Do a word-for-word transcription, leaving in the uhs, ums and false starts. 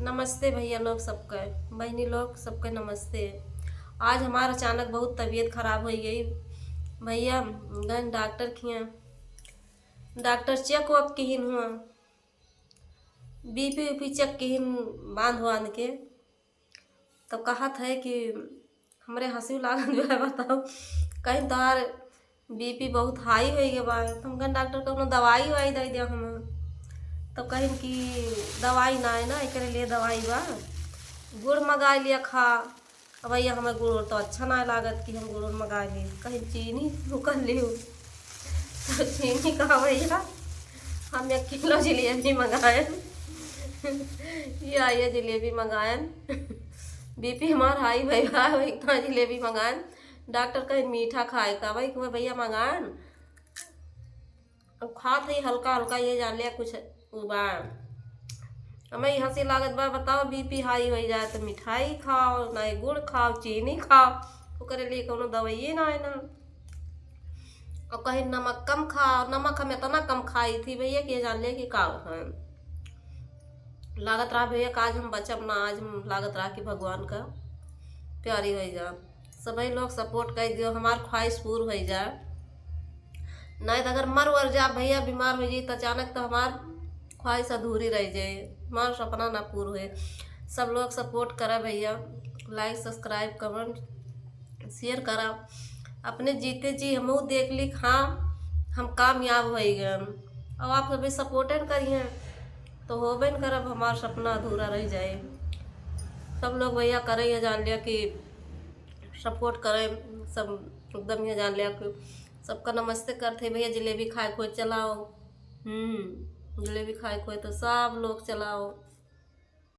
नमस्ते भैया लोग सबके, बहिनी लोग सबके नमस्ते। आज हमार अचानक बहुत तबीयत खराब होइ गई भैया, गन डॉक्टर किया, डॉक्टर चेक वक किहिन हुआ, बीपी ऊपी चेक किहिन बांध वांध के, तो कहत है कि हमरे हंसी लागत बा, बताओ, कहीं तोहार बीपी बहुत हाई होइ गए बा, तो हम कहें डॉक्टर कौनो दवाई वाई दे दिया हम, तो कहिन कि दवाई ना है ना, एकरे लिए दवाई बा, गुड़ मंगा लिया खा। अब भैया हमें गुड़ उड़ तो अच्छा ना लागत कि हम गुड़ उड़ मंगा लिए, कहीं चीनी तू कर लियो, तो चीनी का भैया हम एक किलो जिलेबी मंगाए, ये आइए जिलेबी मंगाए, बीपी हमार हाई भई बा, इतना जिलेबी मंगाए। डॉक्टर कहे मीठा खाए का, भाई तुम्हें भैया मंगाए। अब खात है हल्का हल्का, ये जान लिया कुछ उ बा। हमें हंसी लागत बा, बताओ बीपी हाई होइ जाए तो मिठाई खाओ, ना गुड़ खाओ, चीनी खाओ, ओकरे लिए कौनो दवाइए ना है ना। और कहीं नमक कम खाओ, नमक हम इतना कम खाई थी भैया कि ये जान लिया कि का है। लागत रहा भैया कि आज हम बचब ना, आज हम लागत रहा कि भगवान का प्यारी होइ जा। सभी लोग सपोर्ट कर दियो, हमार ख्वाहिश पूर होइ जा। नहीं तो अगर मर वर जा भैया, बीमार होइ जाई तो अचानक तो हमार ख्वाहिश अधूरी रह जाए, हमार सपना ना पूर होए। सब लोग सपोर्ट करा भैया, लाइक सब्सक्राइब कमेंट शेयर करा। अपने जीते जी हमहू देख ली, हाँ हम कामयाब होइ गए। अब आप सभी सपोर्टन करिए तो होबे न करब, हमार सपना अधूरा रह जाए। सब लोग भैया करे, ये जान लिया कि सपोर्ट करे, सब एकदम ये जान लिया कि सबका नमस्ते करते भैया। जिलेबी खाए कोई चलाओ, हम्म, जिलेबी खाए कोई तो सब लोग चलाओ।